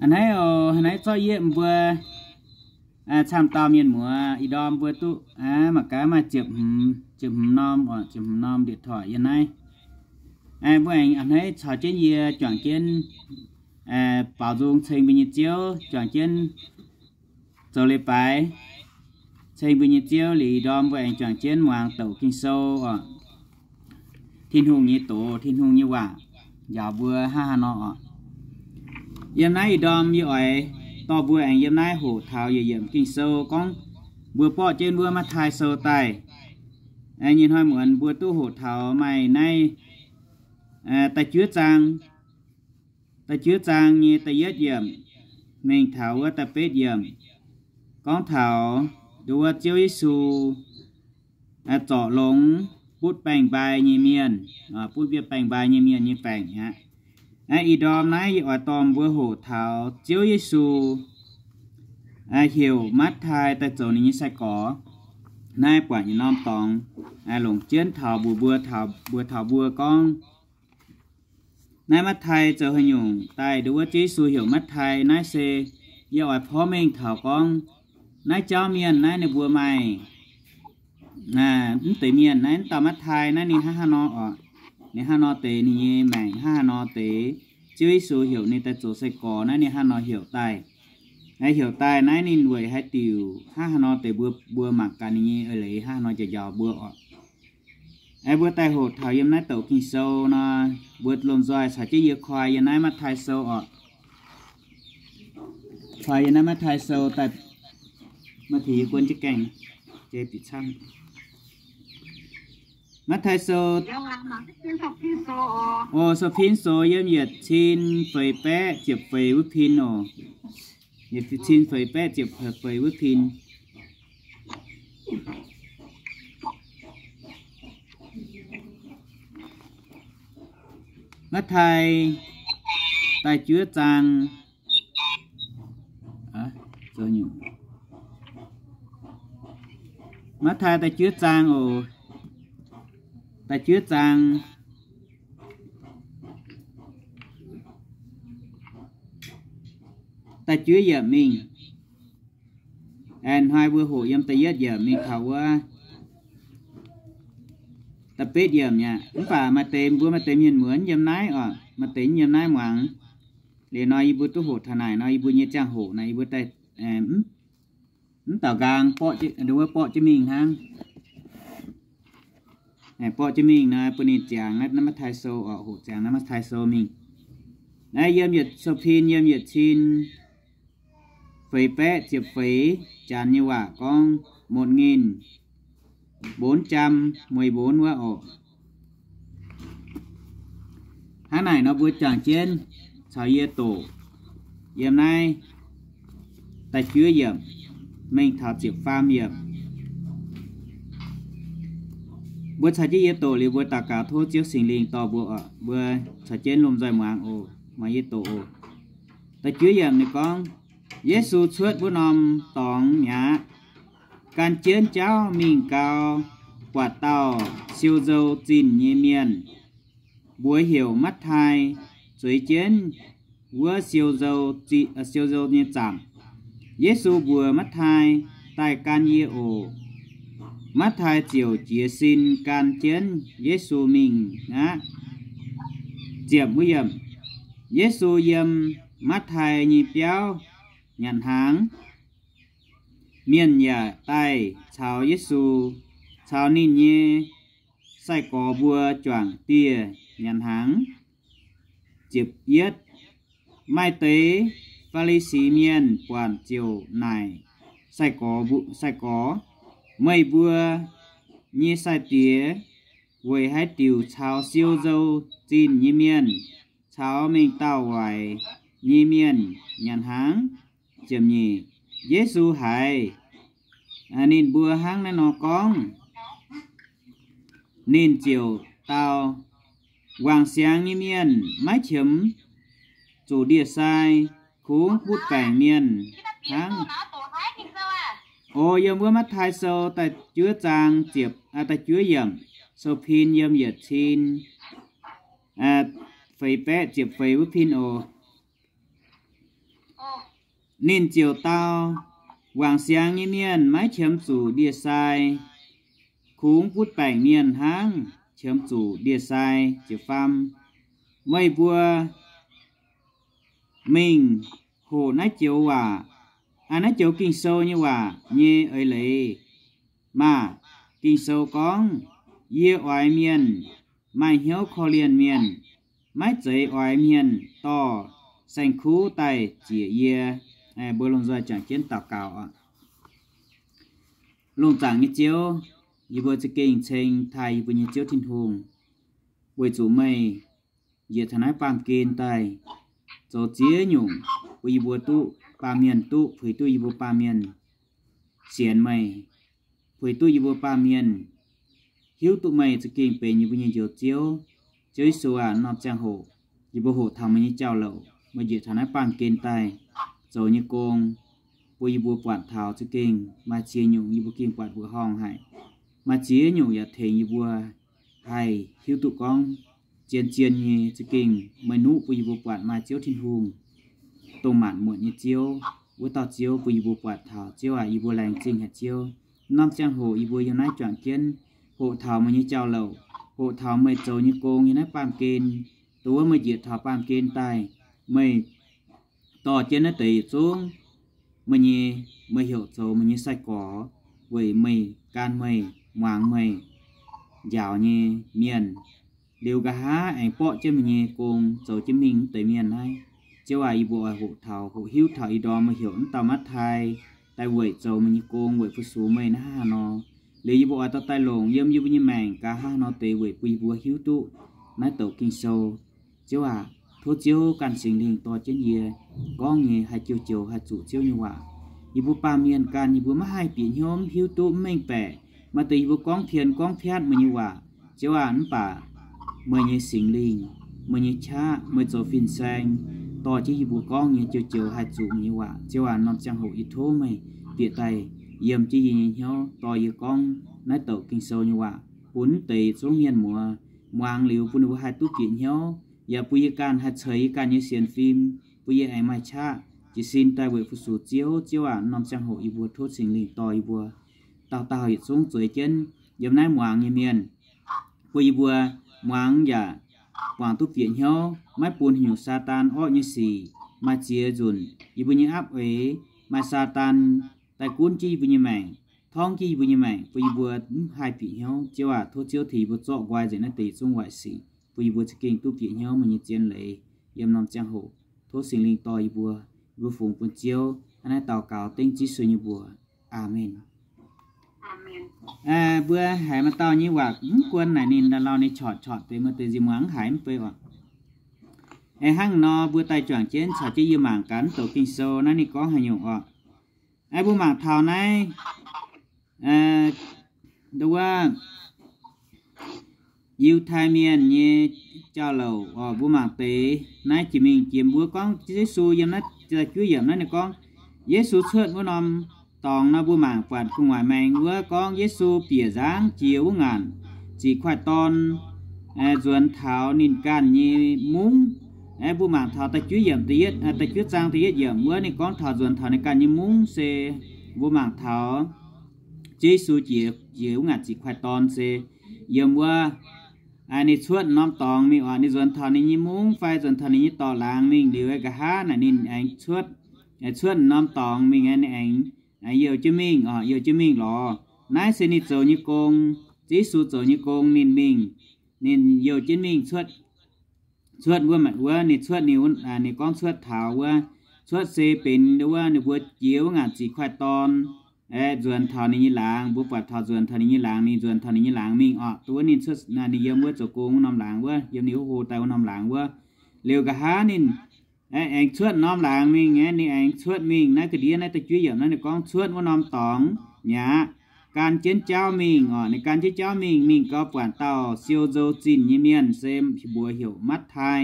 A'hneiv oc, a'hneiv zorqv yie mbuo camv dauh mienh muoz ih ndorm mbuo duqv mangc gaax maaih ziepc hmz, ziepc hmz norm oc, ziepc hmz norm điện thoại yiem naaiv. Mbuo aengx a'hneiv caux jienv yie juangc jienv baaux nzung ceng mbuo nyei Ziouv, juangc jienv zoux leiz-baaix ceng mbuo nyei Ziouv liuz, ih ndorm mbuo aengx juangc jienv muangx douc Ging-Sou oc. Tin-Hungh nyei doz, Tin-Hungh nyei waac njaaux mbuo hnangv haaix nor oc. Yiem naaiv ih ndorm yie oix dorh mbuo aengx yiem naaiv hoqc taux yietc yiemc Ging-Sou gorngv mbuo borqv jienv wuov Matv^tai Sou daaih. Nyei hnoi muonz mbuo duqv hoqc taux maaih naaiv da'juov zaang, da'juov zaang nyei da'yietv yiemc mingh taux wuov da'betv yiemc, gorngv taux nduov wuov Ziouv Yesu zorc longx butv baeng-mbai nyei mienh, butv bieqc baeng-mbai nyei mienh nyei baengc aqv. Ih ndorm naaiv yie oix dorh mbuo hoqc taux Ziouv Yesu heuc Matv^tai daaih zoux ninh nyei sai-gorx. Naaiv buatc yietc norm dorngx longc jienv taux mbuox mbuo, mbuox taux mbuo gorngv naaiv Matv^tai zoux haaix nyungc daaih nduov wuov Ziouv Yesu heuc Matv^tai. Naaiv se yie oix porv mengh taux gorngv naaiv jauv mienh naaiv ninh mbuo maaih mv deix mienh naaiv, mv dauh Matv^tai naaiv ninh hnangv haaix nor oc, ninh hnangv haaix nor deix ninh nyei maengc, hnangv haaix nor deix Ziouv Yesu heuc ninh daaih zoux sai-gorx naaiv ninh hnangv haaix nor heuc daaih. Heuc daaih naaiv ninh weic haaix diuc hnangv haaix nor deix mbuo, mbuo mangc gaax ninh nyei eix leiz hnangv haaix nor njaaux njaaux mbuo oc. Mbuo daaih hoqc taux yiem naaiv douc Ging-Sou nor, mbuo lomh nzoih caux jienv yie koi yiem naaiv Matv^tai Sou oc. Koi yiem naaiv Matv^tai Sou daaih, maaih tengx yie guon jienv gaengh, jei bieqc camv. Matv^tai Sou, o, Sou Pin Sou yiem yietc cin feix baeqv ziepc feix wuov pin oc. Yietc cin feix baeqv ziepc feix wuov pin. Matv^tai da'juov zaang, Matv^tai da'juov zaang oc, da'juov zaang, da'juov yiemc mingh. Aengx hnoi mbuo hoqc yiem da'yietv yiemc mingh taux wuov da'betv yiemc aqv. Mv baac maaih deix mbuo maaih deix mienh muonz yiem naaiv oc, maaih deix yiem naaiv muangx. Liuz nor yie mbuo duqv hoqc taux naaic nor, yie mbuo nyei ziangh hoc naaic yie mbuo daaih mv dauh nqaang borqv, wuov borqv jienv mingh hnangv. Borqv jienv mingh nor bun ninh ziangx naaiv Matv^tai Sou oc, hoqc ziangx naaiv Matv^tai Sou mingh. Naaiv yiem yietc Sou Pin yiem yietc cin feix baeqv ziepc feix, Janx nyei waac gorngv một nghìn bốn trăm mười bốn wuov oc. Hnangv naaic nor mbuo juangc jienv caux yie doqc yiem naaiv da'juov yiemc mingh taux ziepc faam yiemc. Mbuo caux jienv yie doqc liuz mbuo daux gaux tov Ziouv Singx Lingh dorh mbuo oc. Mbuo caux jienv lomh nzoih muangx oc. Muangx yie doqc oc. Da'juov yiemc ninh gorngv, Yesu cuotv wuov norm dorngx mi'aqv, gan jienv jauv mingh gau, buatc dauh siou nzou zinh nyei mienh, mbuox heuc Matv^tai, zueiz jienv wuov siou nzou zi-, siou nzou nyei zaamc. Yesu mbuox Matv^tai, Daaih gan yie oc. Matv^tai ziouc jiez sin gan jienv Yesu mingh aqv. Ziepc wuov yiemc, Yesu yiem Matv^tai nyei biauv nyanc hnaangx. Mienh yaac daaih caux Yesu caux ninh nyei sai-gorx mbuo juangc dieh nyanc hnaangx. Ziepc yietv, maaih deix Faa^li^si Mienh buatc ziouc naaic sai-gorx mbu-, sai-gorx, Meih mbuo nyei sai-diex weic haaix diuc caux siou nzou zinh nyei mienh caux mengh dauh waaic nyei mienh nyanc hnaangx? Ziepc nyeic, Yesu haiz ninh mbuo hnangv naaiv nor gorngv, ninh ziouc dau, Wangc siangx nyei mienh maiv qiemx zuqc ndie-sai, kungx butv-baengc mienh hnangv. O, yiem wuov Matv^tai Sou da'juov zaang ziepc, da'juov yiemc, Sou Pin yiem yietc cin feix baeqv ziepc feix wuov pin oc. Ninh ziouc dau, Wangc siangx nyei mienh maiv qiemx zuqc ndie-sai, kungx butv baengc mienh hnangv qiemx zuqc ndie-sai. Ziepc faam, meih mbuo mingh hoqc naaiv joux waac, aa, naaiv joux Ging-Sou nyei waac nyei eix leiz maah! Ging-Sou gorngv, Yie oix mienh maaih hnyouv korv-lienh mienh, maiv zeiz oix mienh dorh saeng-kuv daaih ziec yie. Mbuo lomh nzoih juangc jienv daux gaux oc. Lungh zaangc nyei Ziouv, yie mbuo za'gengh ceng taaih yie mbuo nyei Ziouv Tin-Hungh, weic zuqc meih njiec taux naaiv baamh gen daaih zoux ziex nyungc bun yie mbuo duqv baamh mienh duqv, puix duqv yie mbuo baamh mienh sienx meih, puix duqv yie mbuo baamh mienh hiuv duqv meih za'gengh benx yie mbuo nyei Njoux Ziouv. Ziouv Yesu aac, norm ziangh hoc yie mbuo hoqc taux meih nyei jauv-louc, meih njiec taux naaiv baamh gen daaih zoux nyei gong, bun yie mbuo buatc taux za'gengh maaih ziex nyungc yie mbuo gengh buatc mbuoqc horngh haic. Maaih ziex nyungc yaac tengx yie mbuo haih hiuv duqv gorngv zien-zien nyei za'gengh meih nuqv bun yie mbuo buatc maaih Ziouv Tin-Hungh, dongh maanc muotc nyei Ziouv. Wuov dauh Ziouv bun yie mbuo buatc taux. Ziouv aac, yie mbuo laengz zingh haic Ziouv. Norm ziangh hoc yie mbuo yiem naaiv juangc jienv hoqc taux meih nyei jauv-louc, hoqc taux meih zoux nyei gong yiem naaiv baamh gen, dongh wuov meih njiec taux baamh gen daaih, meih dorh jienv naaiv deix yietc zungv meih nyei, meih heuc zoux meih nyei sai-gorx, weic meih gan meih, muangx meih, njaaux nyei mienh, liuz nqa'haav aengx borqv jienv meih nyei gong zoux jienv mingh wuov deix mienh naaiv. Ziouv aac, yie mbuo oix hoqc taux, hoqc hiuv taux ih ndorm meih heuc wuov dauh Matv^taai daaih weic zoux meih nyei gong, weic fu-sux meih naaiv haaix nor. Liuz yie mbuo oix dorh daaih longc yiem yie mbuo nyei maengc gaax hnangv haaix nor deix weic bun yie mbuo hiuv duqv naaiv douc Ging-Sou. Ziouv aac, tov Ziouv ganh Singx Lingh dorh jienv yie gorngv nyei haih joux joux haih zuqc Ziouv nyei waac. Yie mbuo baamh mienh ganh yie mbuo maiv haih bieqc hnyouv, mv hiuv duqv, mv mengh baeqc. Maaih deix yie mbuo gorngv pien gorngv piatv meih nyei waac, Ziouv aac, mv baac meih nyei Singx Lingh, meih nyei qaqv, meih zoux fin-saeng dorh jienv yie mbuo gorngv nyei joux joux haih zuqc meih nyei waac. Ziouv aac, norm ziangh hoc yie tov meih bieqc daaih yiem jienv yie nyei hnyouv, dorh yie gorngv naaiv douc Ging-Sou nyei waac bun wuov deix zungv mienh muoz muangx liuz bun ninh mbuo haih duqv bieqc hnyouv, yaac bun yie ganh haih ceix yie ganh nyei sienx fim, bun yie aengx maaih qaqv jiez sin daaih weic fu-sux Ziouv. Ziouv aac, norm ziangh hoc yie mbuo tov Singx Lingh dorh yie mbuo dauh dauh yietc zungv zueiz jienv yiem naaiv muangx nyei mienh, bun yie mbuo muangx yaac guangc duqv bieqc hnyouv, maiv bun haaix nyungc Saadaan orqv nyei sic maaih ziex nzunc yie mbuo nyei aapv eix, maaih Saadaan daaih gunv jienv yie mbuo nyei maengc, torngv jienv yie mbuo nyei maengc, bun yie mbuo mv haih bieqc hnyouv. Ziouv aac, tov Ziouv tengx yie mbuo zorqv nqoi nzengc naaiv deix zungv waaic sic, bun yie mbuo za'gengh duqv bieqc hnyouv meih nyei zien leiz yiem norm ziangh hoc. Tov Singx Lingh dorh yie mbuo, yie mbuo fungx bun Ziouv. Hnangv naaiv daux gaux dengv Yesu nyei mbuox. Aamen. Mbuo haiz maaih dauh nyei waac mv guon naaic ninh ndau lauh ninh corc corc deix, maaih deix nziex muangx mv haiz mv bei oc. Aengx hnangv nor mbuo daaih juangc jienv caux jienv yie mangc gaax mv douc Ging-Sou naaiv ninh gorngv haaix nyungc oc. Aengx mbuo mangc taux naaiv nduov Yiutai Mienh nyei jauv-louc oc. Mbuo mangc deix naaiv jiex mingh jiex mbuo gorngv Yesu yiem naaiv da'juov yiemc naaiv ninh gorngv, Yesu cuotv wuov norm dorngx nor, mbuo mangc buatc gu'nguaaic maengx wuov gorngv Yesu bieqc nzangv jiex wuov ngaanc ziqc kuaaiv dorn nzuonx taux ninh ganh nyei mungv. Mbuo mangc taux da'juov yiemc, da'juov zaang da'yietv yiemc wuov ninh gorngv taux nzuonx taux ninh ganh nyei mungv se mbuo mangc taux Yesu jiex, jiex wuov ngaanc ziqc kuaaiv dorn se yiem wuov ninh cuotv norm dorngx mingh oc. Ninh nzuonx taux ninh nyei mungv fai nzuonx taux ninh nyei dorngx laangz mingh liuz, nqa'haav naaic ninh aengx cuotv, cuotv norm dorngx mingh, ninh aengx youh jienv mingh oc, youh jienv mingh lorz. Naaiv se ninh zoux nyei gong, Yesu zoux nyei gong. Ninh mingh, ninh youh jienv mingh cuotv, cuotv wuov, wuov ninh cuotv, ninh gorngv cuotv taux wuov, cuotv se benx wuov ninh mbuo jiex wuov ngaanc ziqc kuaaiv dorn aeqv, nzuonx taux ninh nyei laangz. Mbuo buatc taux nzuonx taux ninh nyei laangz, ninh nzuonx taux ninh nyei laangz mingh oc. Duqv wuov ninh cuotv, ninh yiem wuov zoux gong wuov norm laangz wuov, yiem ninh wuov hlo daaih wuov norm laangz wuov. Liuz nqa'haav ninh aengx cuotv norm laangz mingh, ninh aengx cuotv mingh. Naaiv ga'ndiev naaiv da'juov yiemc naaiv ninh gorngv cuotv wuov norm dorngx mi'aqv, gan jienv jauv mingh oc. Ninh gan jienv jauv mingh, mingh gau buatc dauh siou nzou zinh nyei mienh se mbuox heuc Matv^tai.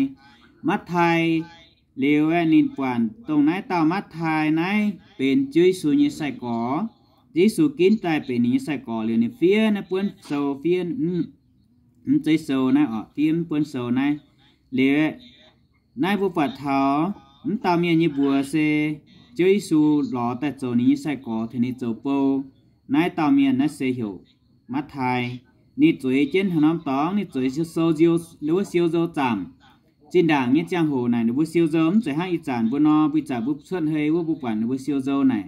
Matv^tai. Liuz aeqv, ninh buatc dongh naaiv dauh Matv^tai naaiv benx Ziouv Yesu nyei sai-gorx. Ziouv Yesu ginv daaih benx ninh nyei sai-gorx liuz, ninh fiev naaiv buonv sou, fiev mv zeiv sou naaiv oc, fiev mv buonv sou naaiv. Liuz aeqv, naaiv mbuo buatc taux mv dauh mienh nyei mbuox se Ziouv Yesu lorz daaih zoux ninh nyei sai-gorx tengx ninh zoux bou. Naaiv dauh mienh naaiv se heuc Matv^taai. Ninh zueiz jienv haaix norm dorngx, ninh zueiz sou, sou nzou, wuov siou nzou zaamc. Zinh ndaangc nyei ziangh hoc naaic ninh mbuo siou nzou mv zeiz hnangv ih zanc mbuo nor, mbuo ih zanc mbuo cuotv hei wuov mbuo buatc ninh mbuo siou nzou naaic,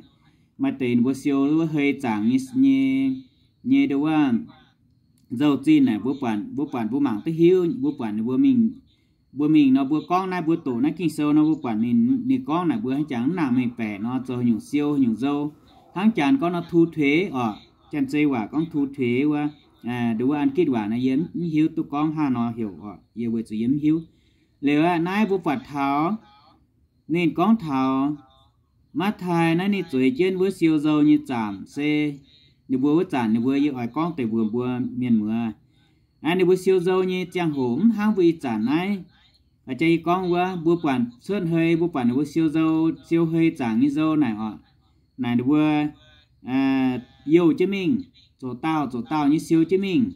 maaih deix ninh mbuo siou wuov hei zaangc nyei, nyei, nyei nduov wuov nzou-zinh naaic mbuo buatc, mbuo buatc mbuo mangc duqv hiuv, mbuo buatc ninh mbuo mingh, mbuo mingh nor mbuo gorngv naaiv, mbuo doqc naaiv Ging-Sou nor mbuo buatc ninh, ninh gorngv naaic mbuo hnangv jangx mv nangc mengh baeqc nor zoux nyungc siou nyungc nzou. Hnangv janx gorngv nor thu thuế oc, janx-zei waac gorngv thu thuế wuov, nduov wuov An^gitv waac nor yie mv hiuv duqv gorngv hnangv nor heuc oc, yie weic zuqc yie mv hiuv. Liuz aqv, naaiv mbuo buatc taux ninh gorngv taux Matv^taai naaiv ninh zueiz jienv wuov siou nzou nyei zaamc se ninh mbuo wuov zanc ninh mbuo yie oix gorngv deix mbuox mbuo mienh muoz. Ninh mbuo siou nzou nyei ziangh hoc mv hnangv mbuo ih zanc naaiv. Jang yie gorngv wuov, mbuo buatc cuotv hei, mbuo buatc ninh mbuo siou nzou, siou hei zaangc nyei nzou naaic oc. Naaic ninh mbuo youh jienv mingh, zoqc dauh zoqc dauh nyei siou jienv mingh.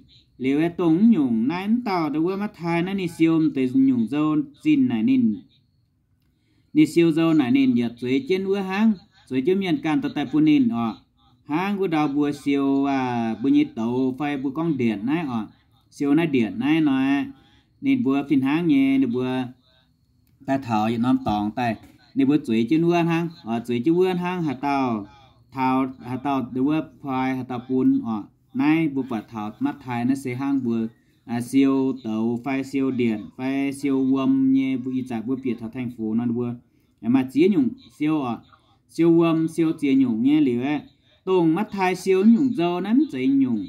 Liuz aeqv, dongh mv nyungc naaiv mv dauh nduov wuov Matv^taai naaiv ninh siou m'deix nyungc nzou zinh naaic ninh, ninh siou nzou naaic ninh yaac zueiz jienv wuov hnangv, zueiz jienv mienh ganh dorh daaih bun ninh oc. Hnangv wuov ndau mbuo siou, mbuo nyei douz fai mbuo gorngv ndietc naaiv oc, siou naaiv ndietc naaiv nor, ninh mbuo fih hnangv nyei ninh mbuo daaih taux yietc norm dorngx daaih, ninh mbuo zueiz jienv wuov hnangv oc, zueiz jienv wuov hnangv haaix dauh taux, haaix dauh nduov wuov poi haaix dauh bun oc. Naaiv mbuo buatc taux Matv^taai naaiv se hnangv mbuo siou douz fai siou ndietc fai siou wuom nyei, mbuo ih zanc mbuo bieqc taux thành phố nor mbuo maaih ziex nyungc siou oc. Siou wuom, siou ziex nyungc nyei liuz aeqv, dongh Matv^taai siou nyungc nzou naaiv mv zeiz nyungc.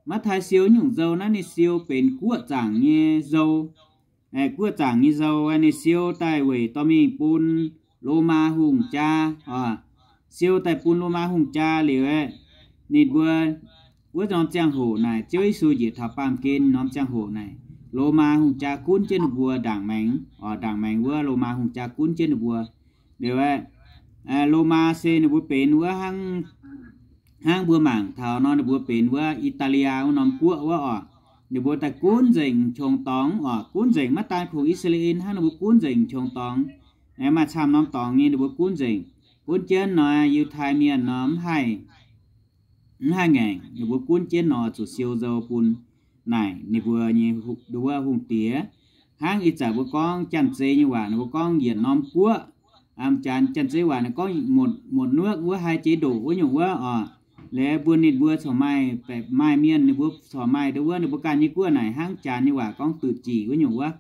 Matv^taai siou nyungc nzou naaiv ninh siou benx guoqv zaangc nyei nzou. Guoqv zaangc nyei nzou ninh siou daaih weic dorh mingh bun Lomaa hungh jaa oc. Siou daaih bun Lomaa hungh jaa liuz aeqv, ninh mbuo wuov norm ziangh hoc naaic Ziouv Yesu njiec taux baamh gen norm ziangh hoc naaic, Lomaa hungh jaa gunv jienv ninh mbuo ndaangc maengx oc, ndaangc maengx wuov Lomaa hungh jaa gunv jienv ninh mbuo. Liuz aeqv, Lomaa se ninh mbuo benx wuov hnangv, hnangv mbuo mangc taux nor ninh mbuo benx wuov Italia wuov norm guoqv wuov oc. Ninh mbuo daaih gunv nzengc qongx dorngx oc, gunv nzengc maiv daan kungx I^saa^laa^en hnangv, ninh mbuo gunv nzengc qongx dorngx. Maaih camv norm dorngx nyei ninh mbuo gunv nzengc. Gunv jienv nor Yiutai Mienh nor mv haih, mv haih ngaengc, ninh mbuo gunv jienv nor zuqc siou nzou bun naaic ninh mbuo nyei nduov wuov hungh diex. Hnangv ih zanc mbuo gorngv janx-zei nyei waac ninh mbuo gorngv yietc norm guoqv. Janx, janx-zei waac ninh gorngv một, một nước wuov, hai chế độ wuov nyungc wuov oc. Liuz mbuo ninh mbuo corc maaih, maaih mienh ninh mbuo corc maaih nduov wuov ninh mbuo ganh nyei guoqv naaic hnangv janx nyei waac gorngv tự trị wuov nyungc wuov.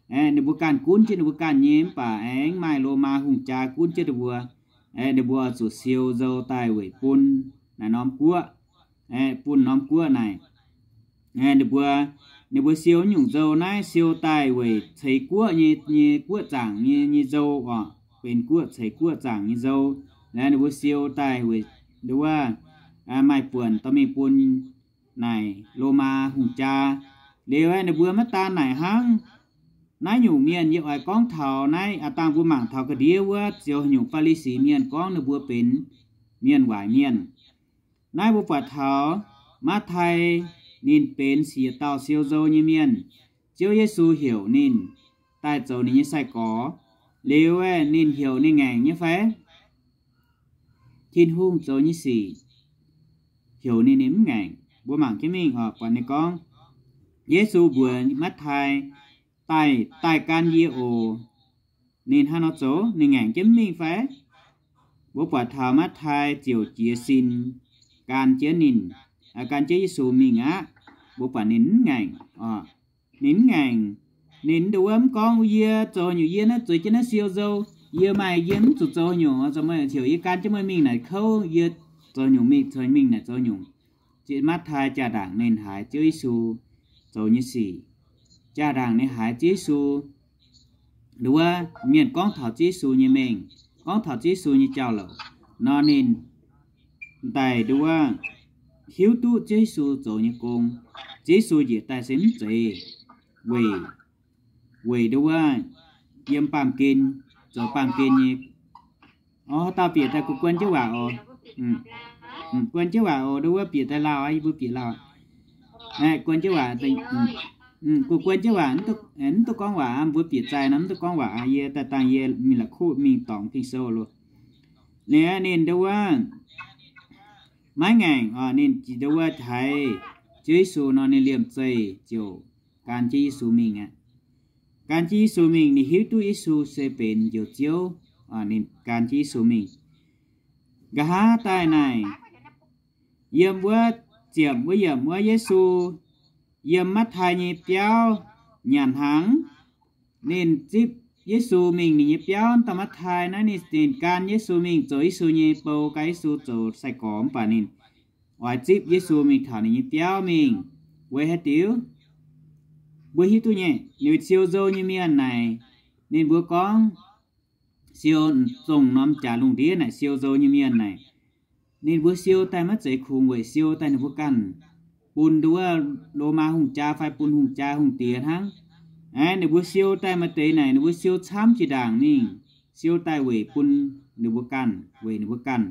Ninh mbuo ganh gunv jienv ninh mbuo ganh nyei mv baac aengx maaih Lomaa hungh jaa gunv jienv ninh mbuo. Ninh mbuo oix zuqc siou nzou daaih weic bun naaic norm guoqv, bun norm guoqv naaic. Ninh mbuo, ninh mbuo siou nyungc nzou naaiv siou daaih weic ceix guoqv nyei, nyei guoqv zaangc nyei, nyei nzou oc, benx guoqv ceix guoqv zaangc nyei nzou. Liuz ninh mbuo siou daaih weic nduov wuov maaih buonc dorh mingh bun naaic Lomaa hungh jaa. Liuz ninh mbuo maiv daan naaic hnangv. Naaiv nyungc mienh yie oix gorngv taux naaiv aav dangh mbuo mangc taux ga'ndiev wuov ziouc nyungc Faa^li^si mienh gorngv ninh mbuo benx mienh waaic mienh. Naaiv mbuo buatc taux Matv^tai ninh benx siec dauh siou nzou nyei mienh. Ziouv Yesu heuc ninh daaih zoux ninh nyei sai-gorx. Liuz aeqv, ninh heuc ninh ngaengc nyei fai? Tin-Hungh zoux nyei sic heuc ninh, ninh mv ngaengc. Mbuo mangc jienv mingh oc, buatc ninh gorngv, Yesu mbuox Matv^tai, Daaih, daaih gan yie oc. Ninh hnangv nor zoux, ninh ngaengc jienv mv mingh fai? Mbuo buatc taux Matv^tai ziouc jiez sin gan jienv ninh, gan jienv Yesu mingh aqv. Mbuo buatc ninh mv ngaengc oc. Ninh mv ngaengc. Ninh nduov wuov mv gorngv, Yie zoux nyungc, yie naaiv zueiz jienv naaiv siou nzou, yie maaih, yie mv zuqc zoux nyungc, zoux meih heuc yie gan jienv meih mingh naaic kouv, yie zoux nyungc mingh, zoux mingh naaic zoux nyungc. Ziex Matv^tai jaa-ndaangc ninh haiz Ziouv Yesu zoux nyei sic. Jaa-ndaangc ninh haiz Ziouv Yesu, nduov wuov mienh gorngv taux Ziouv Yesu nyei mengh, gorngv taux Ziouv Yesu nyei jauv-louc nor, ninh daaih nduov wuov hiuv duqv Ziouv Yesu zoux nyei gong. Ziouv Yesu njiec daaih se mv zeiz weic, weic nduov wuov yiem baamh gen, zoux baamh gen nyei. Orv, haaix dauh bieqc daaih guon jienv waac oc. Guon jienv waac oc, nduov wuov bieqc daaih lauh aqv, yie mbuo bieqc lauh. Guon jienv waac, guon jienv waac, mv duqv gorngv waac aqv, mbuo bieqc zaih nor mv duqv gorngv waac aqv. Yie daaih dangh yie mingh la'kuqv mingh dorngx Ging-Sou loh. Ninh, ninh ndau wuov maiv ngaengc, ninh ndau wuov haiz Ziouv Yesu nor, ninh liemh zeih ziouc gan jienv Yesu mingh aqv. Gan jienv Yesu mingh, ninh hiuv duqv Yesu se benx Njoux Ziouv, ninh gan jienv Yesu mingh. Nqa'haav daaih naaic, yiem wuov ziepc wuov yiemc wuov Yesu yiem Matv^taai nyei biauv nyanc hnaangx. Ninh zipv Yesu mingh ninh nyei biauv, dauh Matv^taai naaiv ninh, ninh gan Yesu mingh zoux Yesu nyei bou, gan Yesu zoux sai-gorx, mv baac ninh oix zipv Yesu mingh taux ninh nyei biauv mingh. Weic haaix diuc? Mbuo hiuv duqv nyei, ninh siou nzou nyei mienh naaic, ninh mbuo gorngv siou, zongh norm jaax lungh ndiev naaic siou nzou nyei mienh naaic, ninh mbuo siou daaih maiv zeiz kungx weic siou daaih ninh mbuo ganh bun nduov Lomaa hungh jaa fai bun hungh jaa hungh diex hnangv. Aeqv, ninh mbuo siou daaih maaih deix naaic ninh mbuo siou camv jiex ndaangc mingh, siou daaih weic bun ninh mbuo ganh, weic ninh mbuo ganh.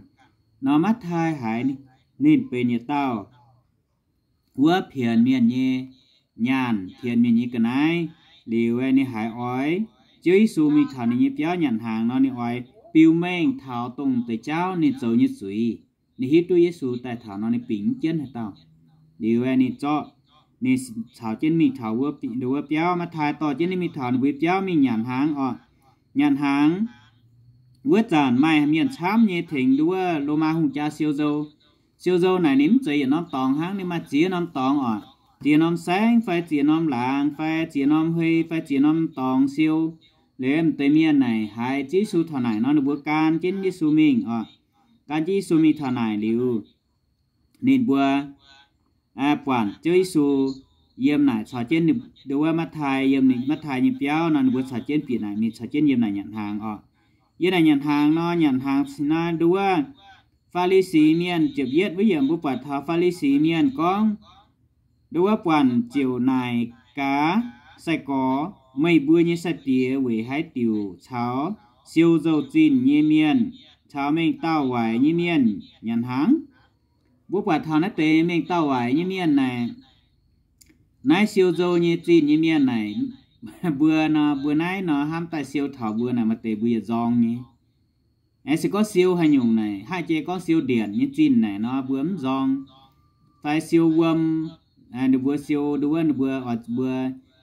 Nor Matv^taai haiz ninh benx yietc dauh wuov pienx mienh nyei nyaanh, pienx mienh nyei ga'naaiv liuz, ninh haiz oix Ziouv Yesu mingh taux ninh nyei biauv nyanc hnaangx nor, ninh oix biux mengh taux dongh deix jauv ninh zoux nyei zuiz. Ninh hiuv duqv Yesu daaih taux nor, ninh bingx mv jienv haaix dauh. Liuz ninh zorqv, ninh caux jienv mingh taux wuov biauv. Matv^taai dorh jienv ninh mingh taux ninh mbuo biauv mingh nyanc hnaangx oc. Nyanc hnaangx wuov zanc maaih mienh camv nyei tengx nduov Lomaa hungh jaa siou nzou. Siou nzou naaic ninh mv zeiz yietc norm dorngx hnangv, ninh maaih ziex norm dorngx oc. Ziex norm saengv fai ziex norm laangz fai ziex norm hei fai ziex norm dorngx siou. Liuz m'deix mienh naaic haiz Ziouv Yesu taux naaic nor, ninh mbuo gan jienv Yesu mingh oc. Gan jienv Yesu mingh taux naaic liuz, ninh mbuo buatc Ziouv Yesu yiem naaic caux jienv nduov wuov Matv^taai, yiem Matv^taai nyei biauv nor, ninh mbuo caux jienv bieqc naaic mingh, caux jienv yiem naaic nyanc hnaangx oc. Yiem naaic nyanc hnaangx nor, nyanc hnaangx nor, nduov wuov Faa^li^si Mienh, ziepc yietv wuov yiemc mbuo buatc taux Faa^li^si Mienh gorngv, nduov wuov buatc ziouc naaic gaax, Sai-gorx, meih mbuo nyei sai-diex weic haaix diuc caux siou nzou-zinh nyei mienh caux mengh dauh waaic nyei mienh nyanc hnaangx? Mbuo buatc taux naaiv deix mengh dauh waaic nyei mienh naaic, naaiv siou nzou nyei zinh nyei mienh naaic, mbuo nor, mbuo naaiv nor hnamv daaih siou taux mbuo naaic maaih deix mbuo yietc nzorng nyei. Aeqv, se gorngv siou haaix nyungc naaic, haih jiex gorngv siou ndienc nyei zinh naaic nor, mbuo mv nzorng. Fai siou wuom, ninh mbuo siou nduov wuov, ninh mbuo oix mbuo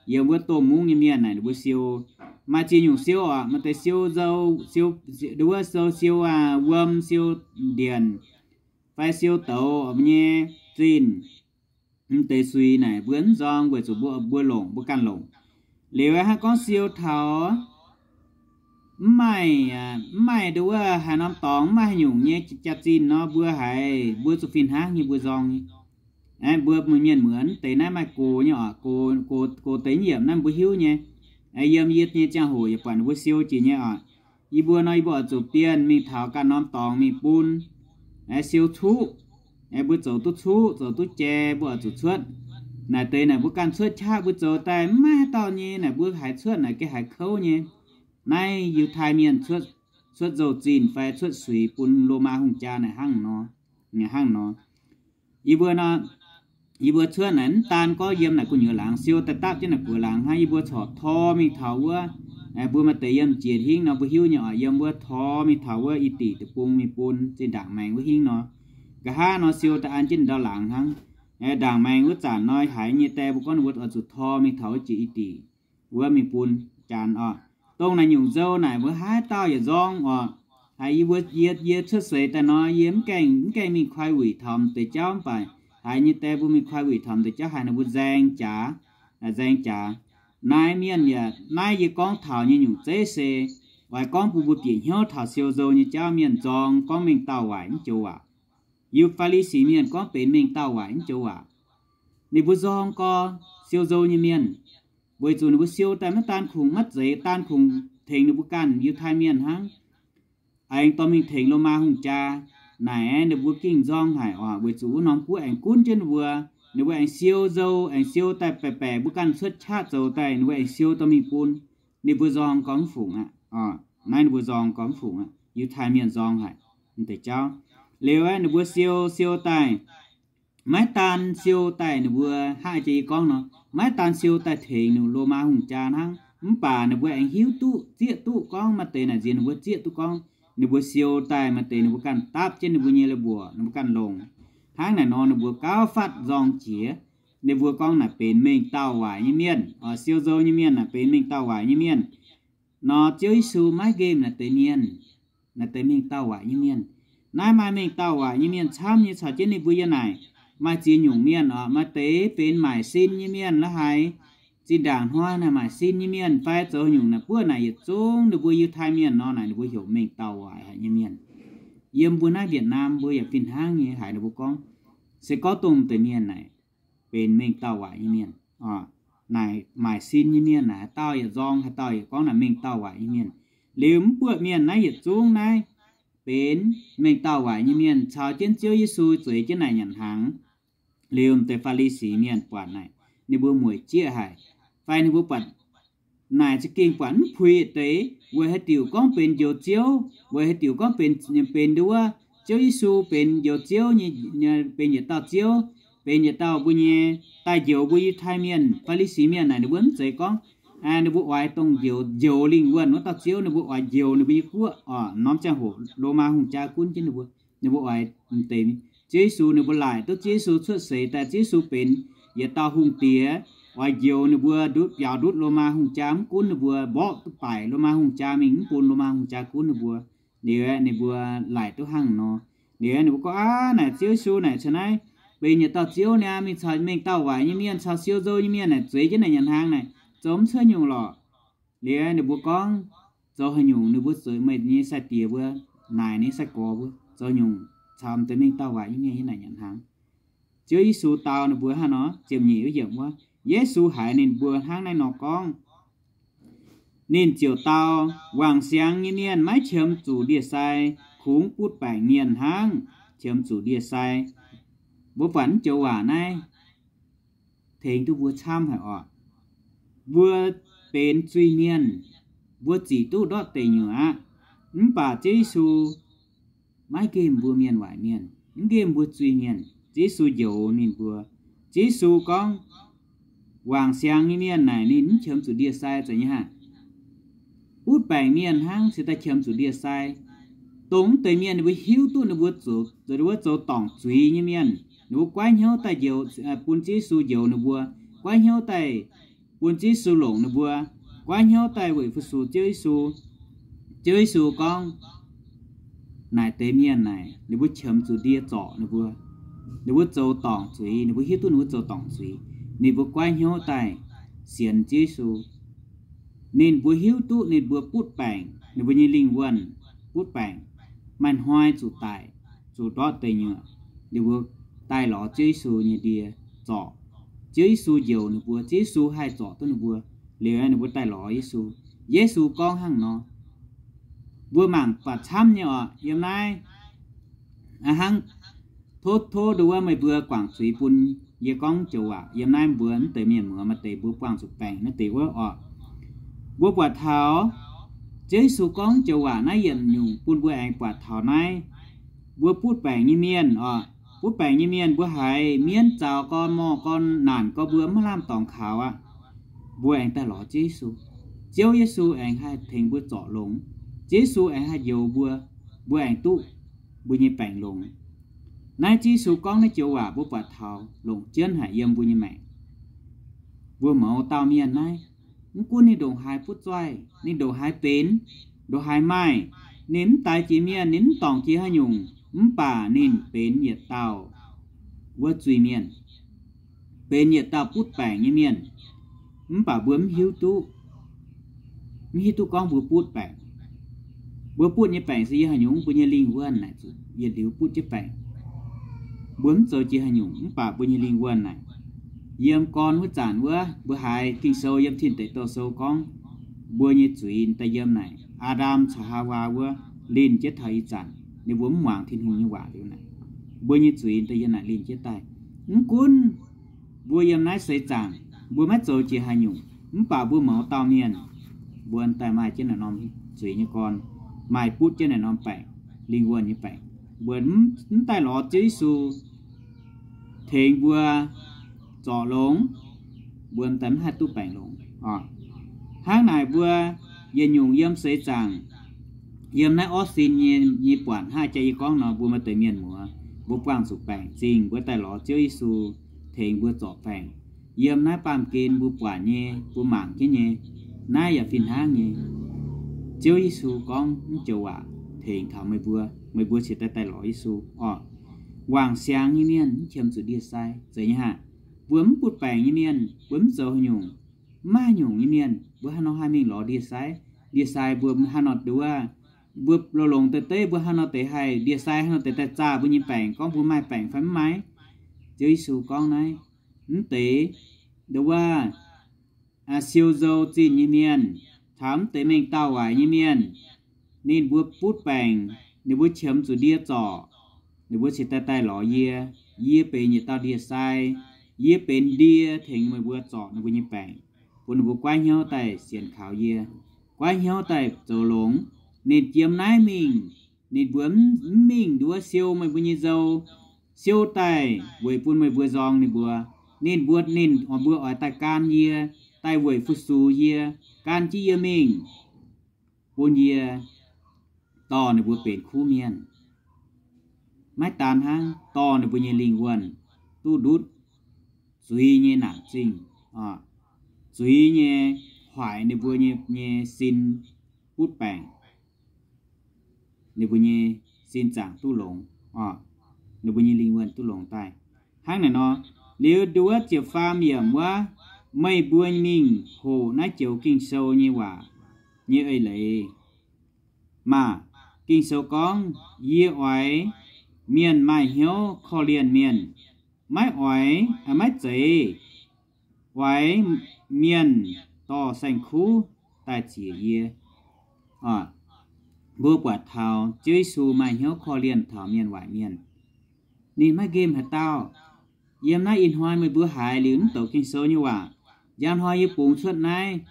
yiem wuov domh mungv nyei mienh naaic, ninh mbuo siou maaih ziex nyungc siou oc. Maaih deix siou nzou, siou, nduov wuov siou, siou wuom, siou ndienc, fai siou douz nyei zinh. M'deix suix naaic mbuo mv nzorng weic zuqc mbuo, mbuo longc, mbuo ganh longc. Liuz hnangv gorngv siou taux mv maaih, mv maaih nduov wuov haaix norm dorngx, mv maaih haaix nyungc nyei jaax-zinh nor, mbuo haiz mbuo zuqc fih hnangv nyei mbuo nzorng nyei. Aeqv, mbuo mienh muonz deix naaiv maaih gox nyei oc, gox, gox deix yiemc naaiv mbuo hiuv nyei. Yiem yie nyei ziangh hoc yaac buatc ninh mbuo siou jiex nyei oc. Yie mbuo nor, yie mbuo oix zuqc bienh mingh taux ganh norm dorngx mingh bun siou cuqv. Mbuo zoux duqv cuqv, zoux duqv jai, mbuo oix zuqc cuotv. Naaic deix naaic mbuo ganh cuotv qaqv mbuo zoux daaih mv maaih haaix dauh nyei naaic, mbuo haiz cuotv naaic gengh haiz kouv nyei. Naaiv Yiutai Mienh cuotv, cuotv nzou-zinh fai cuotv suix bun Lomaa hungh jaa naaic hnangv nor, hnangv nor. Yie mbuo nor, yie mbuo cuotv naaic mv daan gorngv yiem naaic gu'nyuoz laangz, siou daaih dapv jienv naaic guoqv laangz hnangv. Yie mbuo corc tor mingh taux wuov, mbuo maaih deix yiem jiex hingv nor mbuo hiuv nyei oc, yiem wuov tor mingh taux wuov i diqc deic-bung mingh bun zinh ndaangc maengx wuov hingv nor. Nqa'haav nor siou daaih an jienv ndau laangz hnangv. Ndaangc maengx wuov zanc nor haiz nyei die mbuo gorngv ninh mbuo oix zuqc tor mingh taux wuov jiex i diqc wuov mingh bun janx oc. Dongh naaic nyungc nzou naaic mbuo haaix dauh yaac nzorng oc. Haiz yie mbuo, yie, yie cuotv seix daaih nor, yie mv gaengh, mv gaengh mingh koi wuic taux m'deix jauv, mv baac haiz nyei die mbuo mingh koi wuic taux m'deix jauv haiz ninh mbuo nzaeng jaax, nzaeng jaax. Naaiv mienh yaac, naaiv yie gorngv taux nyei nyungc zeiv se oix gorngv bun mbuo bieqc hnyouv taux siou nzou nyei jauv. Mienh nzorng gorngv mengh dauh waaic mv joux waac. Yie Faa^li^si Mienh gorngv benx mengh dauh waaic mv joux waac. Ninh mbuo nzorng gorx siou nzou nyei mienh, weic zuqc ninh mbuo siou daaih maiv daan kungx maiv zeiz daan kungx tengx ninh mbuo ganh Yiutai Mienh hnangv, aengx dorh mingh tengx Lomaa hungh jaa. Naaic ninh mbuo gengh nzorng haic oc, weic zuqc wuov norm guoqv aengx gunv jienv ninh mbuo. Ninh mbuo aengx siou nzou, aengx siou daaih baeqc baeqc mbuo ganh cuotv qaqv zoux daaih, ninh mbuo aengx siou dorh mingh bun. Ninh mbuo nzorng gorngv mv fungc aqv. Naaiv ninh mbuo nzorng gorngv mv fungc aqv. Yiutai Mienh nzorng haic deix jauv. Liuz ninh mbuo siou, siou daaih, maiv daan siou daaih ninh mbuo hnangv jiex yie gorngv nor, maiv daan siou daaih tengx ninh Lomaa hungh jaa hnangv, mv baac ninh mbuo aengx hiuv duqv, zieqv duqv gorngv maaih deix naaic nziex ninh mbuo zieqv duqv gorngv ninh mbuo siou daaih maaih deix ninh mbuo ganh dapv jienv ninh mbuo nyei leiz-mbuoqc, ninh mbuo ganh longc. Hnangv naaic nor ninh mbuo gauh fatv nzorng jiex. Ninh mbuo gorngv naaic benx mengh dauh waaic nyei mienh, siou nzou nyei mienh naaic benx mengh dauh waaic nyei mienh. Nor Ziouv Yesu maiv nqemh naaic deix mienh, naaic deix mengh dauh waaic nyei mienh. Naaiv maaih mengh dauh waaic nyei mienh camv nyei caux jienv ninh mbuo yiem naaic. Maaih ziex nyungc mienh oc, maaih deix benx maaic sin nyei mienh la'haaix, zinh ndaangc hnoi naaic maaic sin nyei mienh fai zoux nyungc naaic buov naaic yietc zungv ninh mbuo Yiutai Mienh nor naaic ninh mbuo heuc mengh dauh waaic haic nyei mienh. Yiem mbuo naaiv Việt Nam mbuo yaac fih hnangv nyei haic ninh mbuo gorngv, se gorngv dongh deix mienh naaic benx mengh dauh waaic nyei mienh, naaic maaic sin nyei mienh naaic haaix dauh yaac nzorng, haaix dauh yaac gorngv naaic mengh dauh waaic nyei mienh. Liuz mv buoqv mienh naaiv yietc zungv naaiv benx mengh dauh waaic nyei mienh caux jienv Ziouv Yesu zueiz jienv naaic nyanc hnaangx. Liuz deix Faa^li^si Mienh buatc naaic, ninh mbuo mueic jieqv haic, fai ninh mbuo buatc naaic za'gengh buatc mv puix deix, weic haaix diuc gorngv benx Njoux Ziouv, weic haaix diuc gorngv benx, benx nduov Ziouv Yesu benx Njoux Ziouv nyei, benx yietc dauh Ziouv, benx yietc dauh mbuo nyei daaih njoux mbuo Yiutai Mienh. Faa^li^si Mienh naaic ninh mbuo mv zeiz gorngv, ninh mbuo oix dongh njoux, njoux lingh wuonh wuov dauh Ziouv, ninh mbuo oix njoux ninh mbuo nyei guoqv oc. Norm ziangh hoc Lomaa hungh jaa gunv jienv ninh mbuo, ninh mbuo oix deix Ziouv Yesu, ninh mbuo laaic duqv Ziouv Yesu cuotv seix daaih, Ziouv Yesu benx yietc dauh hungh diex, oix njoux ninh mbuo ndutv, biaux ndutv Lomaa hungh jaa mv gunv ninh mbuo, mborqv duqv baaic Lomaa hungh jaa mingh mv bun Lomaa hungh jaa gunv ninh mbuo. Liuz aeqv, ninh mbuo laaic duqv hnangv nor. Liuz aeqv, ninh mbuo gorngv, Aav, naaic Ziouv Yesu naaic caux naaiv benx yietc dauh Ziouv niaa, mingh caux mengh dauh waaic nyei mienh caux siou nzou nyei mienh naaic zueiz jienv naaic nyanc hnaangx naaic, zoux mv cuotv nyungc lorqc. Liuz aeqv, ninh mbuo gorngv, Zoux haaix nyungc ninh mbuo zueiz meih nyei sai-diex mbuo, naaic ninh nyei sai-gorx mbuo zoux nyungc caux deix mengh dauh waaic nyei mienh yiem naaic nyanc hnaangx? Ziouv Yesu dau ninh mbuo hnangv nor, ziepc nyeic wuov yiemc wuov, Yesu haiz ninh mbuo hnangv naaiv nor gorngv, ninh ziouc dau, Wangc siangx nyei mienh maiv qiemx zuqc ndie-sai, kungx butv baengc mienh hnangv qiemx zuqc ndie-sai. Mbuo buatc naaiv joux waac naaiv tengx duqv mbuo camv haic oc. Mbuo benx zuiz-mienh, mbuo zic duqv ndortv deic nyuoqc aqv. Mv baac Ziouv Yesu maiv nqemh mbuo mienh waaic mienh, mv nqemh mbuo zuiz-mienh. Ziouv Yesu njoux ninh mbuo. Ziouv Yesu gorngv, Wangc siangx nyei mienh naaic ninh mv qiemx zuqc ndie-sai, zeiz nyei hnangv. Butv baengc mienh hnangv se daaih qiemx zuqc ndie-sai. Dongh mv deix mienh ninh mbuo hiuv duqv ninh mbuo zoux, wuov zoux dorngc zuiz nyei mienh, ninh mbuo goiv hnyouv daaih njoux, bun Ziouv Yesu njoux ninh mbuo, goiv hnyouv daaih bun Ziouv Yesu longc ninh mbuo, goiv hnyouv daaih weic fu-sux Ziouv Yesu. Ziouv Yesu gorngv, naaic deix mienh naaic ninh mbuo qiemx zuqc ndie zorc ninh mbuo. Ninh mbuo zoux dorngc zuiz, ninh mbuo hiuv duqv ninh mbuo zoux dorngc zuiz, ninh mbuo goiv hnyouv daaih sienx Ziouv Yesu. Ninh mbuo hiuv duqv ninh mbuo butv baengc, ninh mbuo nyei lingh wuonh butv baengc, maaih hnoi zuqc daic, zuqc ndortv deic nyuoqc, ninh mbuo daaih lorz Ziouv Yesu nyei ndie zorc. Ziouv Yesu njoux ninh mbuo, Ziouv Yesu haih zorc duqv ninh mbuo. Liuz ninh mbuo daaih lorz Yesu. Yesu gorngv hnangv nor. Mbuo mangc baac camv nyei oc. Yiem naaiv hnangv, tov, tov nduov meih mbuo guangc zuiz bun yie gorngv joux waac. Yiem naaiv mbuo mv deix mienh muoz maaih deix mbuo buangh zuqc baengc naaiv deix wuov oc. Mbuo buatc taux Ziouv Yesu gorngv joux waac naaiv yietc nyungc bun mbuo aengx buatc taux naaiv, mbuo butv baengc nyei mienh oc, butv baengc nyei mienh mbuo haiz mienv zaux gorn, morh gorn, naanc gorn, mbuo maiv lamh dorngx kaux aqv. Mbuo aengx daaih lorz Ziouv Yesu. Ziouv Yesu aengx haih tengx mbuo zorc longx. Ziouv Yesu aengx haih njoux mbuo, mbuo aengx duqv mbuo nyei baengc longx. Naaiv Ziouv Yesu gorngv naaiv joux waac mbuo buatc taux longc jienv haic yiem mbuo nyei maengc. Mbuo mouz dauh mienh naaiv, mv gunv ninh ndongc haaix butv zuaih, ninh ndongc haaix benx, ndongc haaix maaih, ninh mv daix jiex mienh, ninh mv dorngc jiex haaix nyungc, mv baac ninh benx yietc dauh wuov zuiz-mienh, benx yietc dauh butv baengc nyei mienh. Mv baac mbuo mv hiuv duqv, mv hiuv duqv gorngv mbuo butv baengc. Mbuo butv nyei baengc se yiem haaix nyungc? Mbuo nyei lingh wuonh naaic zuqc yietc liuz butv jienv baengc. Mbuo mv zoux jiex haaix nyungc, mv baac mbuo nyei lingh wuonh naaic, yiem gorn wuov zanc wuov, mbuo haiz Ging-Sou yiem Tin Deic Douh Sou gorngv, mbuo nyei zuiz daaih yiem naaic Aa^ndam caux Haawaa wuov linh jienv taux ih zanc ninh mbuo mv muangx Tin-Hungh nyei waac liuz naaic, mbuo nyei zuiz daaih yiem naaic linh jienv daaih. Mv gunv mbuo yiem naaiv seix zaangc mbuo maiv zoux jiex haaix nyungc, mv baac mbuo mouz dauh mienh, mbuo daaih maaih jienv naaic norm zuiz nyei gorn, maaih butv jienv naaic norm baengc, lingh wuonh nyei baengc. Mbuo mv daaih lorz Ziouv Yesu tengx mbuo zorc longx, mbuo daaih mv haih duqv baengc longx oc. Hnangv naaic mbuo yietc nyungc yiem seix zaangc Yiem naaiv orv sin nyei, nyei buatc hnangv jaa yie gorngv nor, mbuo maaih deix mienh muoz, mbuo buangh zuqc baengc zingh, mbuo daaih lorz Ziouv Yesu tengx mbuo zorc baengc. Yiem naaiv baamh gen mbuo buatc nyei, mbuo mangc jienv nyei, naaiv yaac fih hnangv nyei. Ziouv Yesu gorngv mv joux waac tengx taux meih mbuo, meih mbuo cingx daaih daaih lorz Yesu oc. Wangc siangx nyei mienh mv qiemx zuqc ndie-sai. Zeiz nyei haic. Mbuo mv butv baengc nyei mienh, mbuo mv zoux haaix nyungc, mv maaih haaix nyungc nyei mienh, mbuo haaix nor haih mingh lorz ndie-sai? Ndie-sai mbuo haaix nor nduov? Mbuo longx-longx deix deix mbuo haaix nor deix haih ndie-sai, haaix nor deix daaih zaah mbuo nyei baengc, gorngv mbuo maaih baengc fai mv maaih? Ziouv Yesu gorngv naaiv, mv deix nduov, siou nzou zinh nyei mienh, taux mv deix mengh dauh waaic nyei mienh, ninh mbuo butv baengc, ninh mbuo qiemx zuqc ndie zorc, ninh mbuo cingx daaih daaih lorz yie. Yie benx yietc dauh ndie-sai. Yie benx ndie tengx meih mbuo zorc ninh mbuo nyei baengc, bun ninh mbuo goiv hnyouv daaih sienx kaux yie, goiv hnyouv daaih zoux longx. Ninh jiem naaiv mingh, ninh mbuo mv, mv mingh nduov siou meih mbuo nyei nzou, siou daaih weic bun meih mbuo nzorng ninh mbuo. Ninh mbuo, ninh, mbuo oix daaih gan yie, daaih weic fu-sux yie, gan jienv yie mingh, bun yie dorh ninh mbuo benx kuv mienh. Maiv daan hnangv, dorh ninh mbuo nyei lingh wuonh duqv ndutv zuiz nyei naanc zingh, zuiz nyei hoic ninh mbuo nyei, nyei sin butv baengc, ninh mbuo nyei sin zaangc duqv longx, ninh mbuo nyei lingh wuonh duqv longx daaih. Hnangv naaic nor, liuz nduov ziepc faam yiemc wuov, meih mbuo mingh hoqc naaiv joux Ging-Sou nyei waac nyei eix leiz maah! Ging-Sou gorngv, yie oix mienh maaih hnyouv korv-lienh mienh, maiv oix, maiv zeiz oix mienh dorh saeng-kuv daaih ziec yie. Mbuo buatc taux Ziouv Yesu maaih hnyouv korv-lienh taux mienh waaic mienh. Ninh maiv nqemh haaix dauh. Yiem naaiv ih hnoi meih mbuo haiz liuz mv douc Ging-Sou nyei waac, njang hnoi yie bungx cuotv naaiv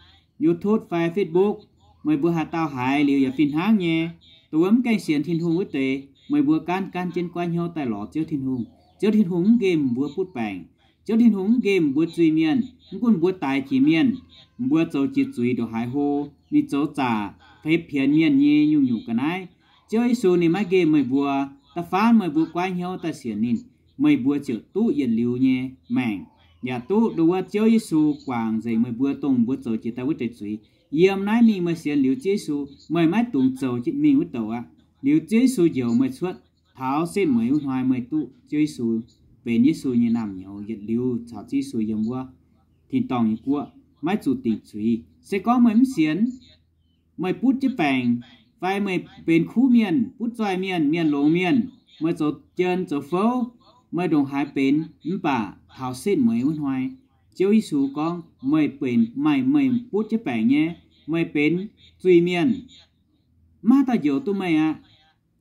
YouTube fai Facebook, meih mbuo haaix dauh haiz liuz yaac fih hnangv nyei. Dongh wuov mv gaengh sienx Tin-Hungh wuov deix, meih mbuo gaanv gaanv jienv goiv hnyouv daaih lorz Ziouv Tin-Hungh. Ziouv Tin-Hungh mv nqemh mbuo butv baengc. Ziouv Tin-Hungh mv nqemh mbuo zuiz-mienh. Mv gunv mbuo daix jiex mienh, mbuo zoux jiex zuiz ndongc haaix hlo, mingh zoux zaqc, feix pienx mienh nyei nyungc-nyungc ga'naaiv, Ziouv Yesu ninh maiv nqemh meih mbuo. Da'faanh meih mbuo goiv hnyouv daaih sienx ninh, meih mbuo ziouc duqv yietc liuz nyei maengc, yaac duqv nduov Ziouv Yesu guangc nzengc meih mbuo dongh mbuo zoux jiex daaih wuov deix zuiz. Yiem naaiv mingh meih sienx liuz Ziouv Yesu, meih maiv dungx zoux mingh wuov douc aqv. Liuz Ziouv Yesu njoux meih cuotv taux setv mueiz wuov hnoi, meih duqv Ziouv Yesu benx Yesu nyei naamh nyouz yietc liuz caux Ziouv Yesu yiem wuov tin-dorngh nyei guoqv, maiv zuqc dingc zuiz. Se gorngv meih mv sienx, meih butv jienv baengc, fai meih benx kuv mienh, butv zoih mienh, mienh longx mienh, meih zoux jien zoux fouv, meih ndongc haaix benx, mv baac taux setv mueiz wuov hnoi, Ziouv Yesu gorngv meih benx, meih, meih butv jienv baengc nyei, meih benx zuiz-mienh, maiv dauh njoux duqv meih aqv.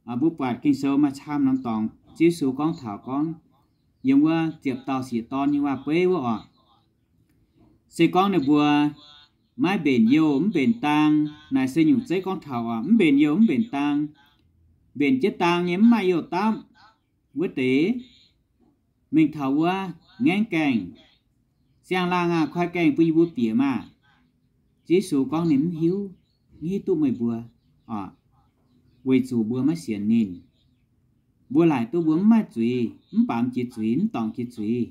Mbuo buatc Ging-Sou maaih camv norm dorngx, Ziouv Yesu gorngv taux gorngv yiem wuov ziepc dauh sieqv-dorn nyei waac-beiv wuov oc. Se gorngv ninh mbuo maiv mbenc youh mv mbenc dang, naaic se nyungc zeiv gorngv taux oc, mv mbenc youh mv mbenc dang, mbenc jienv dang nyei mv maaih youh dapv wuov deix, mingh taux wuov ngaengv gaengh, Siang-laangh aah! Koi gaengh bun yie mbuo bieqc maah! Ziouv Yesu gorngv ninh mv hiuv, mv hiuv duqv meih mbuo, weic zuqc mbuo maiv sienx ninh. Mbuo laaic duqv mbuo mv maaih zuiz, mv baamz jiex zuiz, mv dorngc jiex zuiz.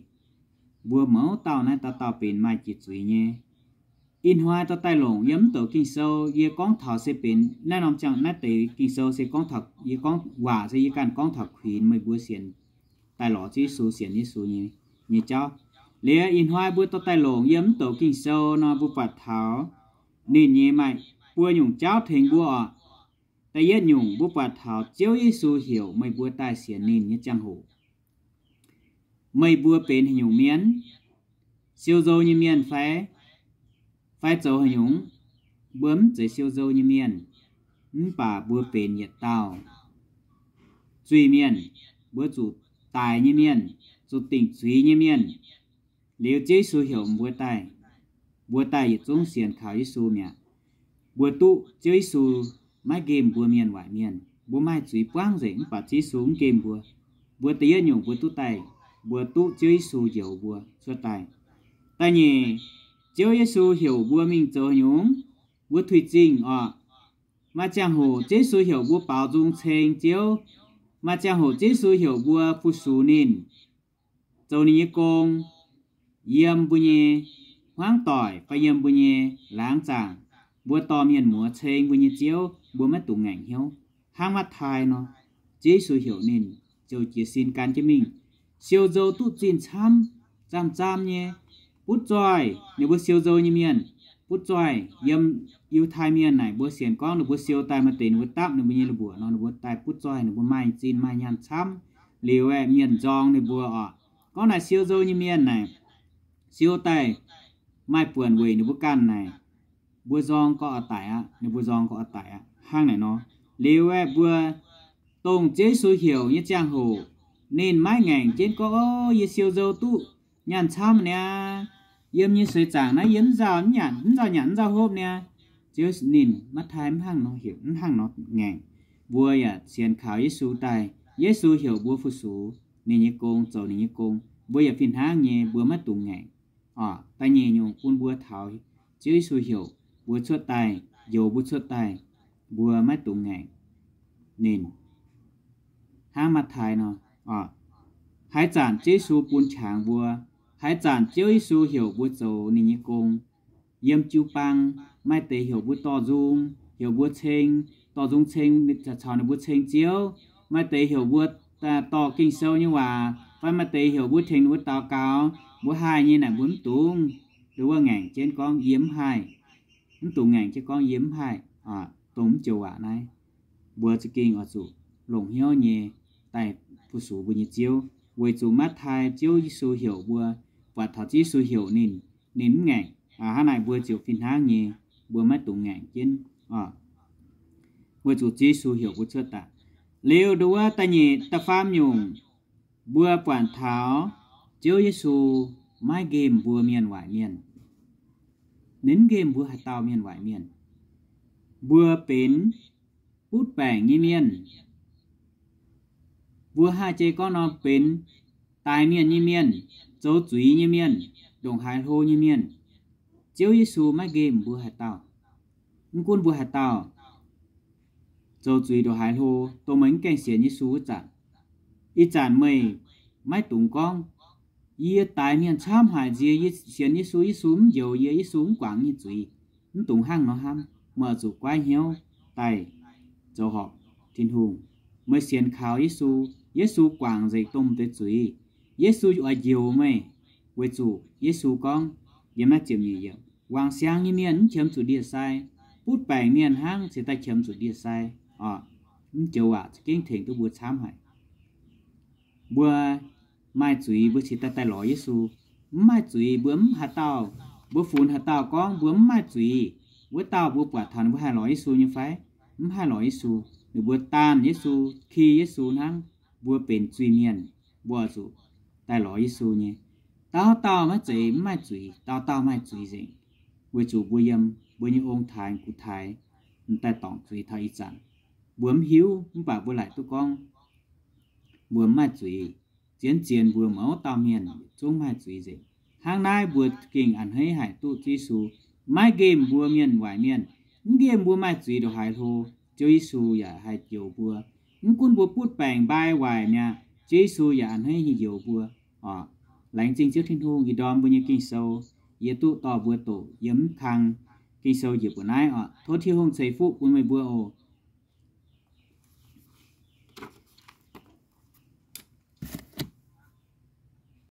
Mbuo mouz dauh naaiv dauh dauh benx maaih jiex zuiz nyei. Ih hnoi dorh daaih longc yiem mv douc Ging-Sou, yie gorngv taux se benx naaiv norm ziangh naaiv deix Ging-Sou se gorngv taux, yie gorngv waac se yie ganh gorngv taux kuinx meih mbuo sienx daaih lorz Ziouv Yesu, sienx Yesu nyei, nyei jauv. Liuz ih hnoi mbuo dorh daaih longc yiem mv douc Ging-Sou nor, mbuo buatc taux ninh nyei maaih buo nyungc jauv tengx mbuo oc. Da'yietv nyungc, mbuo buatc taux Ziouv Yesu heuc meih mbuo daaih sienx ninh nyei ziangh hoc, meih mbuo benx haaix nyungc mienh? Siou nzou nyei mienh fai, fai zoux haaix nyungc? Mbuo mv zeiz siou nzou nyei mienh, mv baac mbuo benx yietc dauh zuiz-mienh. Mbuo zuqc daic nyei mienh, zuqc dingc zuiz nyei mienh. Liuz Ziouv Yesu heuc mbuo daaih, mbuo daaih yietc zungv sienx kaux Yesu mi'aqv. Mbuo duqv Ziouv Yesu maiv nqemh mbuo mienh waaic mienh. Mbuo maaih zuiz buangv nzengc mv baac Ziouv Yesu mv nqemh mbuo. Mbuo da'yietv nyungc mbuo duqv daaih, mbuo duqv Ziouv Yesu njoux mbuo cuotv daaih. Da'nyeic, Ziouv Yesu heuc mbuo mingh zoux haaix nyungc? Mbuo tuix zingh oc. Maaih ziangh hoc Yesu heuc mbuo baaux nzung ceng Ziouv. Maaih ziangh hoc Yesu heuc mbuo fu-sux ninh, zoux ninh nyei gong, yiem mbuo nyei hmuangv doic fai yiem mbuo nyei laangz zaangc. Mbuo dorh mienh muoz ceng mbuo nyei Ziouv, mbuo maiv dungx ngaengc hnyouv. Hnangv Matv^tai nor, Yesu heuc ninh ziouc jiez sin gan jienv mingh. Siou nzou duqv zinh camv, zaamh zaamv nyei, butv zoih ninh mbuo siou nzou nyei mienh, butv zoih yiem Yiutai Mienh naaic, mbuo sienx gorngv ninh mbuo siou daaih maaih deix ninh mbuo dapv ninh mbuo nyei la'mbuoqc nor, ninh mbuo daaih butv zoih, ninh mbuo maaih zinh maaih nyaanh camv. Liuz aeqv, mienh nzorng ninh mbuo oc. Gorngv naaic siou nzou nyei mienh naaic, siou daaih maaih buonc weic ninh mbuo ganh naaic, mbuo nzorng gorngv oix daic aqv, ninh mbuo nzorng gorngv oix daic aqv, hnangv naaic nor. Liuz aeqv, mbuo dongh Ziouv Yesu heuc nyei ziangh hoc, ninh maiv ngaengc jienv gorngv, O, yie siou nzou duqv nyaanh camv niaa, yiem nyei seix zaangc naaiv yie mv nzauh nyanc, mv nzauh nyanc, mv nzauh hopv niaa. Ziouv ninh, Matv^tai mv hnangv nor heuc, mv hnangv nor ngaengc. Mbuo yaac sienx kaux Yesu daaih, Yesu heuc mbuo fu-sux ninh nyei gong, zoux ninh nyei gong, mbuo yaac fih hnangv nyei, mbuo maiv dungx ngaengc. Da'nyeic nyungc bun mbuo taux Ziouv Yesu heuc mbuo cuotv daaih, njoux mbuo cuotv daaih, mbuo maiv dungx ngaengc ninh. Hnangv Matv^tai nor, haaix zanc Ziouv Yesu bun qangx mbuo, haaix zanc Ziouv Yesu heuc mbuo zoux ninh nyei gong, yiem jiu-baang maaih deix heuc mbuo dorh nzung, heuc mbuo ceng, dorh nzung ceng, caux ninh mbuo ceng Ziouv. Maaih deix heuc mbuo dorh Ging-Sou nyei waac, fai maaih deix heuc mbuo tengx ninh mbuo daux gaux. Mbuo haih nyei naaic, mbuo mv dungx, dongh wuov ngaengc jienv gorngv yie mv haih, mv dungx ngaengc jienv gorngv yie mv haih, dongh mv joux waac naaiv. Mbuo za'gengh oix zuqc longc hnyouv nyei daaih fu-sux mbuo nyei Ziouv, weic zuqc Matv^tai Ziouv Yesu heuc mbuo, buatc taux Ziouv Yesu heuc ninh, ninh mv ngaengc. Hnangv naaic mbuo ziouc fih hnangv nyei, mbuo maiv dungx ngaengc jienv, weic zuqc Ziouv Yesu heuc mbuo cuotv daaih. Liuz dongh wuov da'nyeic da'faam nyungc, mbuo buatc taux Ziouv Yesu maiv nqemh mbuo mienh waaic mienh. Ninh mv nqemh mbuo haaix dauh mienh waaic mienh. Mbuo benx butv baengc nyei mienh. Mbuo haih jei gorngv nor benx daix mienh nyei mienh, zoux zuiz nyei mienh, ndongc haaix hlo nyei mienh. Ziouv Yesu maiv nqemh mbuo haaix dauh. Mv gunv mbuo haaix dauh zoux zuiz ndongc haaix hlo, dongh meih mv gaengh sienx Yesu wuov zanc, ih zanc meih maiv dungx gorngv, Yie daix mienh camv haic nziex yie sienx Yesu, Yesu mv njoux yie, Yesu mv guangc nyei zuiz. Mv dungx hnangv nor hnamv. Meih oix zuqc goiv hnyouv daaih zoux horpc Tin-Hungh. Meih sienx kaux Yesu, Yesu guangc nzengc dongh deix zuiz. Yesu oix njoux meih, weic zuqc Yesu gorngv yiem naaiv ziepc nyeic yiemc, wangc siangx nyei mienh mv qiemx zuqc ndie-sai, butv baengc mienh hnangv cingx daaih qiemx zuqc ndie-sai. Mv joux waac za'gengh tengx duqv mbuo camv haic. Mbuo maaih zuiz mbuo cingx daaih daaih lorz Yesu. Mv maaih zuiz mbuo mv haaix dauh, mbuo funx haaix dauh gorngv mbuo mv maaih zuiz, wuov dauh mbuo buatc taux ninh mbuo haih lorz Yesu nyei fai? Mv haih lorz Yesu. Ninh mbuo daanh Yesu, ki Yesu hnangv. Mbuo benx zuiz-mienh, mbuo oix zuqc daaih lorz Yesu nyei. Dauh dauh maiv zeiz mv maaih zuiz, dauh dauh maaih zuiz nzengc. Weic zuqc mbuo yiem mbuo nyei ong-taaix gu-taaix m'daaih dorngc zuiz taux ih zanc. Mbuo mv hiuv, mv baac mbuo laaic duqv gorngv mbuo mv maaih zuiz. Zien-zien mbuo mouz dauh mienh zungv maaih zuiz nzengc. Hnangv naaiv mbuo gengh a'hneiv haic duqv Ziouv Yesu maiv nqemh mbuo mienh waaic mienh. Mv nqemh mbuo maaih zuiz ndongc haaix hlo, Ziouv Yesu yaac haih njoux mbuo. Mv gunv mbuo butv baengc mbai waaic mi'aqv, Ziouv Yesu yaac a'hneiv hingh njoux mbuo. Laengz zingh Ziouv Tin-Hungh. Ih ndorm mbuo nyei Ging-Sou yie duqv dorh mbuo doqc yiem mv kang Ging-Sou njiec mbuo naaiv oc. Tov Tin-Hungh ceix fuqv bun meih mbuo oc.